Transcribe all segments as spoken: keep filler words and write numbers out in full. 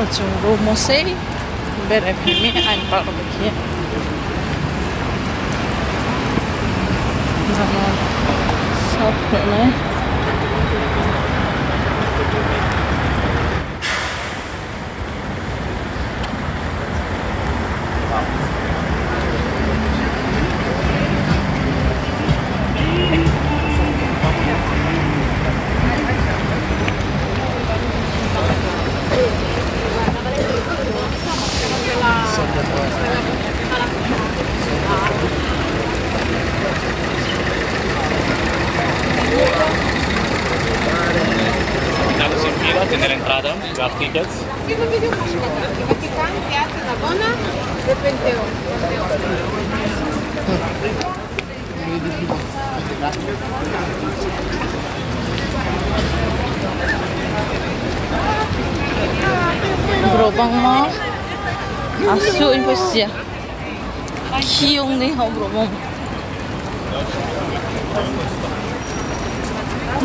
Chwng room o sei berai phaimani ani bagwi khe. Jana sap hwnwi. Estamos en fila, tener entrada, gas tickets. Borok bangma aswk wngkha sia. Khiyungni hok borok bangma.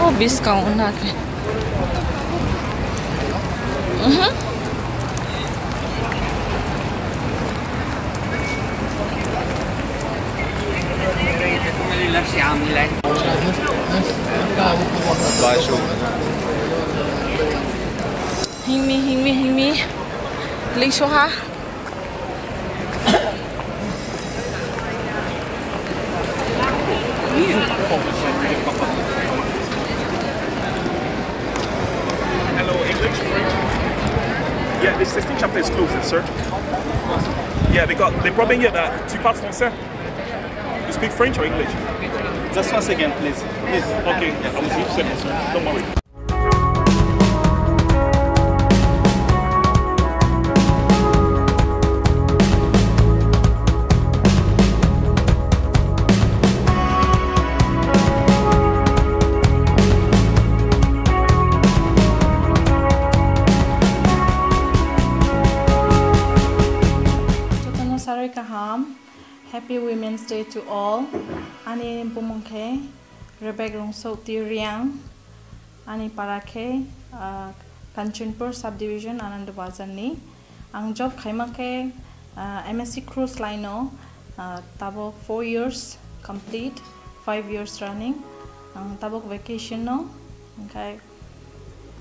O biskang o na khe. Mhm. Hingmi, hingmi, hingmi. Lisoha. Hello, English, French? Yeah, the Sistine Chapel is closed, sir. Yeah, they got, they brought me here that tu parles français? You speak French or English? Just one second, please. Please. Okay, I will give seconds, sir. Don't worry. Jotono sarwi kaham. Happy Women's Day to all. Ani bumung khe Rebek Rungsouti Riang. Ani para khe, ah, Kanchanpur Subdivision, Anandabazar ni. Ang job khaima khe, ah, M S C Cruise Line o, ah, tabuk four years complete, five years running. Ang tabuk vacation o, hwnkhe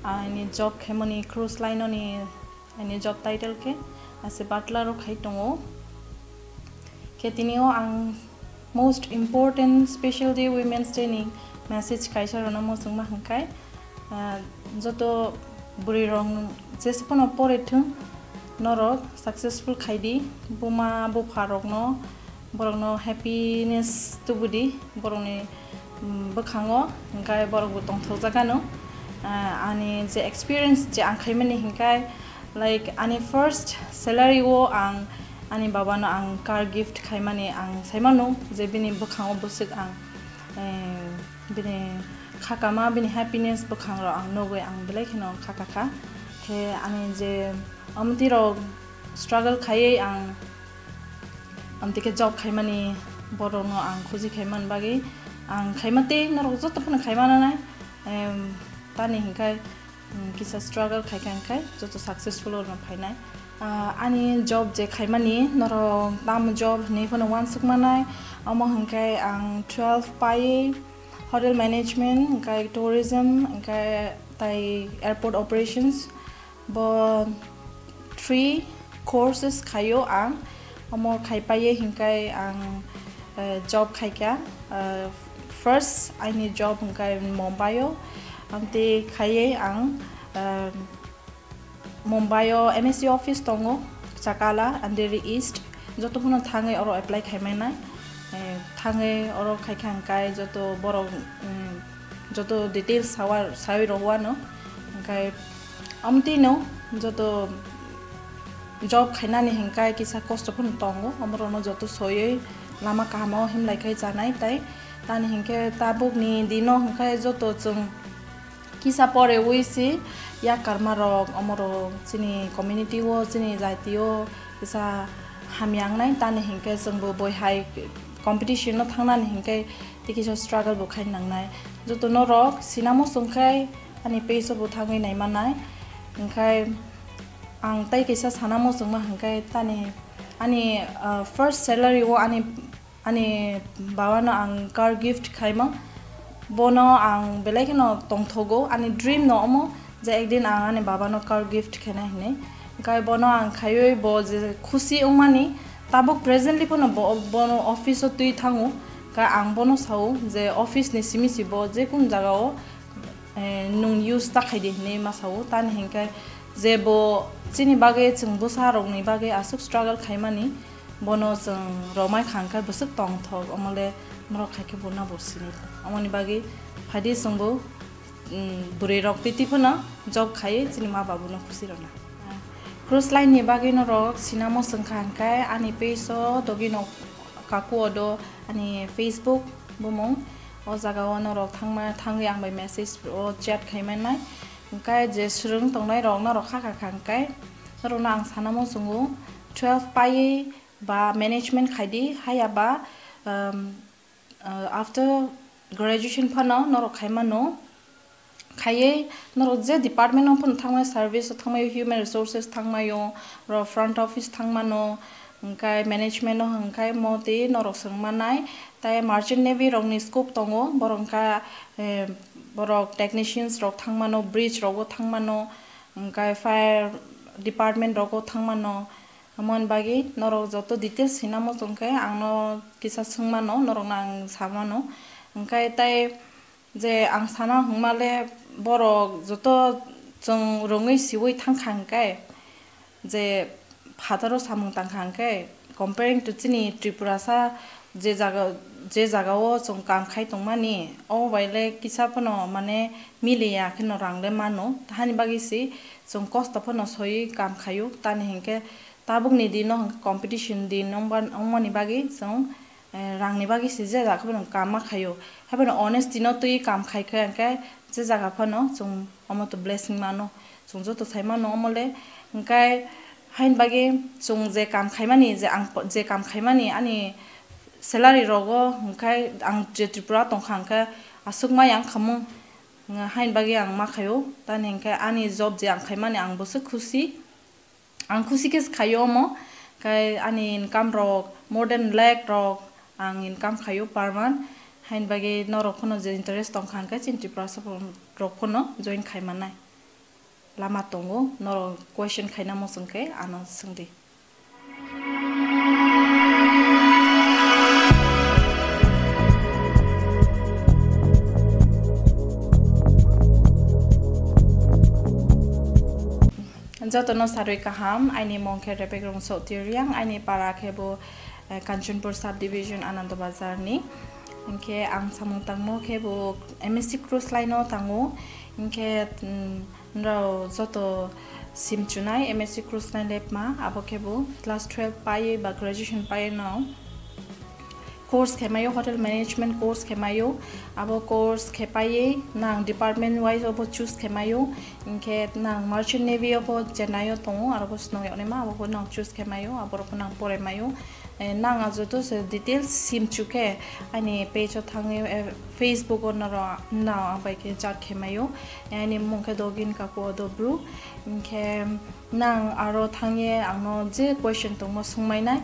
ani job khaimani Cruise Line o ni Ani job title khe ase butler rok khai tongo. Khe tini o ang most important special day Women's Day ni message kaisa rwna muchungma hwnkhe, ah, joto bwrwi rok jesa phano pore thung norok successful khai di, buma bupha rok no, borok no happiness tubu di, borok ni, mm, bwkhango, hwnkhe borok bo tongthok jak ano. Ah, ani je experience je ang khaimani hwnkhe, like, ani first salary o ang ani baba no ang car gift khaimani ang saimano je bini bwkhango bwswk ang, eh, bini khakama, bini happiness bwkhang rok ang nugwi ang belai kheno khakakha. Khe ani je amtwi rok struggle khaiwi ang amtwi khe job khaimani borok no ang khuji khaimani bagwi ang khaima tei norok joto phano khaima nanai. Em, tani hwnkhe, mm, kisa struggle khaikha hwnkhe joto successful rwna phainai. Ah, ani job je khaimani norok tamo job hinwi phano uansuk manai, omo hwnkhe ang twelve paiwi hotel management, hwnkhe tourism, hwnkhe tai airport operations. Bo three courses khaio ang, omo khai paiye hinkai ang, eh, job khaikha. Eh, first aini job hinkai Mumbai o, amtwi khaiye ang, eh, Mumbai o M S C office tongo, Chakala, Andheri East, joto phano thangwi oro apply khai manai. Eh, thangwi oro khaikha hinkai joto borok, mm, joto details sawa-, sawi rwano. Hinkai amtwino joto job khainani hinkai kisa kosto phano tongo, omorokno joto soiwi lama kahamo himlai khai chanai tai. Tani hinkhe tabukni dino hinkai joto chwng kisa pore wi si yak karma rok, omorok chini community o, chini jati o kisa hamya wngnai, tani hinkhe chwngbo boi hai competition no thangnani hinkhe tei kisa struggle bo khai nangnai. Joto norok sinamo chwngkhai ani page o bo thangwi naimanai, hinkhe Ang tai kaisa sana muchungma hwnkhe tani ani, ah, first salary o ani, ani babano ang car gift khaima. Bono ang belai kheno tongthogo, ani dream no omo je ekdin ang ani babano car gift khaina hinwi. Hwnkhe bono ang khaiwi bo je khusi wngmani, tabuk presently phano bo, bono office o twi thango. Hwnkhe ang bono sao je office ni simi si bo jekunu jaga o eh, nwng use ta khaidi hinwi ma sao. Tani hinkhe je bo chini bagwi, chwng bwsa rokni bagwi aswk struggle khaimani, bono chwng romai kha hwnkhe bwswk tongthok, omole norok khaikhe bono bo sini. Omoni bagwi phaidi chwngbo, mm, bwrwi rok titi phano job khaiwi chini ma babuno khusi rwna. Cruise line ni bagwi norok sinamo chwngkha hwnkhe ani page o dogino kaku o do ani Facebook bumung. O jaga o norok thangma, thangwi ang bai message o chat khai mannai. Hwnkhe je swrwng tongnai rok norok kha kha kha hwnkhe norokno ang sana muchungo twelve paiwi ba management khaidi, haiya ba, um, uh, after graduation phano norok khai mano. Khaiwi norok je department o phano thangmai, service o thangmai, human resources thangmai o, ro front office thangmano, hwnkhe management o hwnkhe mo twi norok swng mannai. Tai merchant navy rokni scope tongo, borok wngkha, eh, borok technicians rok thangmano, bridge rogo thangmano, hwnkhe fire department rogo thangmano. Amoni bagwi norok joto details hina muchung khe ang no kisa swngmano, norokno ang samano. Hwnkhe tai je ang sana hwngmale borok joto chwng rwngwi siwi thangkha hwnkhe, je phataro samung tangkha hwnkhe, comparing to chini Tripurasa je jaga, je jagao chwng kam khai tongmani, o baile kisa phano mane miliya kheno rangle mano, hani bagwi se chwng kosto phano soiwi kam khaio, tani hinkhe tabukni dino hinkhe competition din wngba-, wngmani bagwi chwng, eh, rangni bagwi se je jaga phano kam ma khaio. Haiphano honesty no twi kam khai khe hinkhe je jaga phano chwng omo to blessing mano. Chwng joto sai mano omo le. Hinkhe haini bagwi chwng je kam khaimani, je ang je kam khaimani ani salary rogo hinkhe ang je Tripura tongkha hinkhe aswk ma yang khamung. Haini bagwi ang ma khaio. Tani hinkhe ani job je ang khaimani ang bwswk khusi. Ang khusi khe se khaio omo, kai ani income rok more than lakh rok ang income khaio per month. Haini bagwi norok phano je interest tongkha hwnkhe chini Tiprasa rok phano join khai mannai lama tongo, norok question khaina muchung khe ano swngdi. Jotono sarwi kaham, aini mung khe Rebek Rungso Tiriang, aini para khe bo, eh, Kanchanpur subdivision Anando Bazar ni. Hinkhe ang samung tangmo khe bo M S C Cruise Line o tango. Hinkhe, mm, nrao joto sim chunai M S C Cruise Line lepma, abo khe bo class twelve paiwi ba graduation paiwi no. Course khe maio, hotel management course khe maio. Abo course khe paiwi nang department wise obo choose khe maio. Hinkhe nang merchant navy obo Chennai o tongo, aro bo swnam yoknaima, abo bo nang choose khe maio, aborok bo nang porai maio. Eh, nang a joto se details sim chukhe ani page o thangwi, eh, Facebook o noro, nang bai khe chat khe maio. Eh, ani mung khe Dogin Kaku Odobru. Hinkhe nang aro thangye angno je question tongmo swngmainai.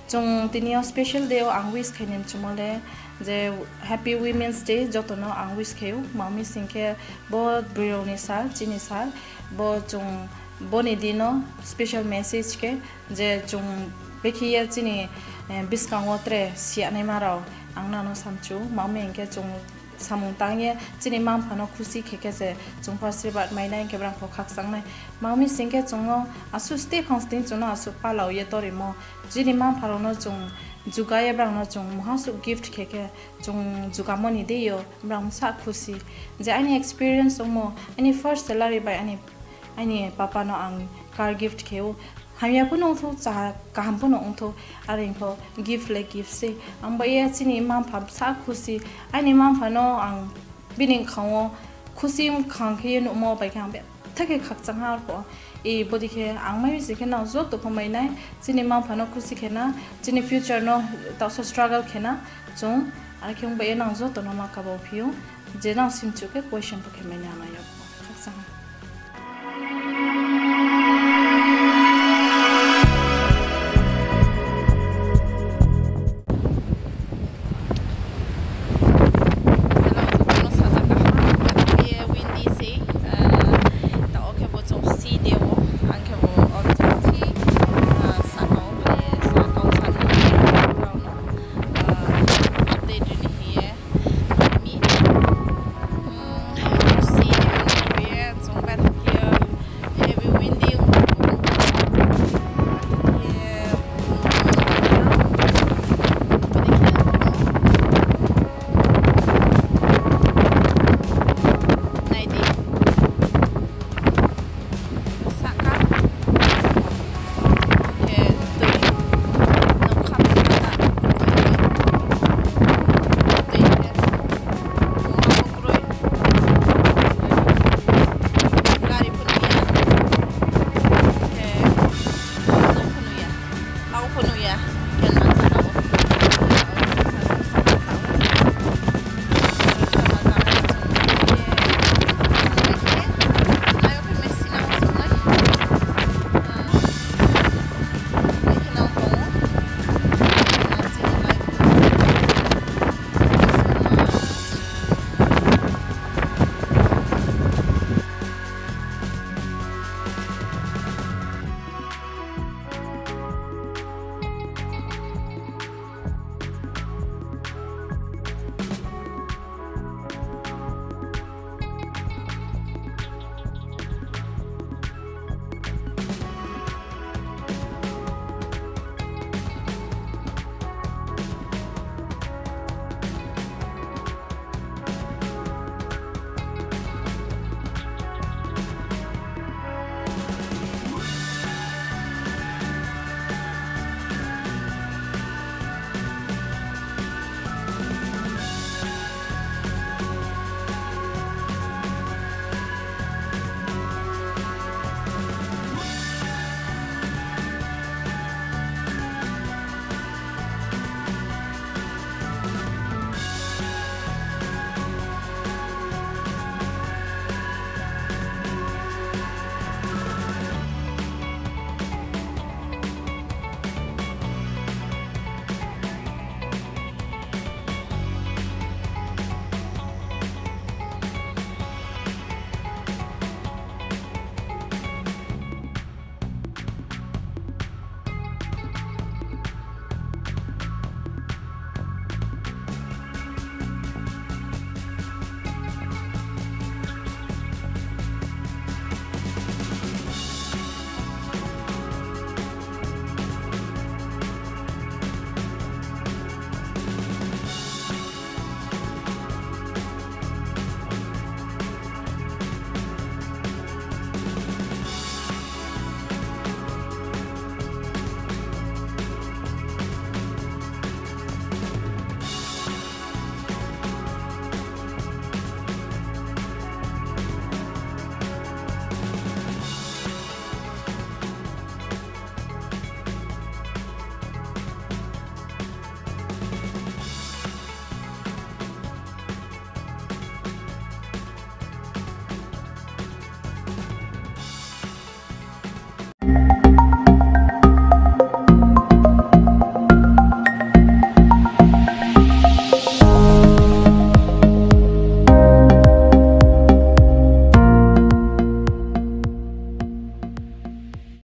Chwng tini o special day o ang wish khaini mchumole je Happy Women's Day jotono ang wish khaio. Mami singkhe bo bwrwini sal, chini sal, bo chwng boni dino special message khe je chwng bekhiya chini, eh, bwskango tre siyanai marok ang nano samchu. Mami hinkhe chwng samung tangye chini mangphano khusi khe khe se chwng pho asirwad mainai, hinkhe brang pho khakchang nai. Mami singkhe chwngno aswk stay phang sting chwngno aswk palaoye torimo. Chini mangpharokno chwng jugaye brangno chwng muhaswk gift khe khe chwng jugamoni deyo brang sa khusi. Je ani experience omo, ani first salary bai ani Ani papa no ang car gift khe o. Hamya phano wngthu, cha kaham phano wngthu, are wngkho gift le gift se. Ang bai ya chini mangpha sa khusi. Ani mangpha no ang bini wngkhango khusi wngkha khe nuhmo bai khe ang betha khe khakchang ha arpho. E bodi khe ang mai se khe nang joto pho mai nai. Chini mangpha no khusi khe na, chini future no taso struggle khe na chwng. Are khe wng bai ya nang joto no ma kabo phio. Je nang simchu khe question pho khe mai nai ang ayok. Khakchang ha.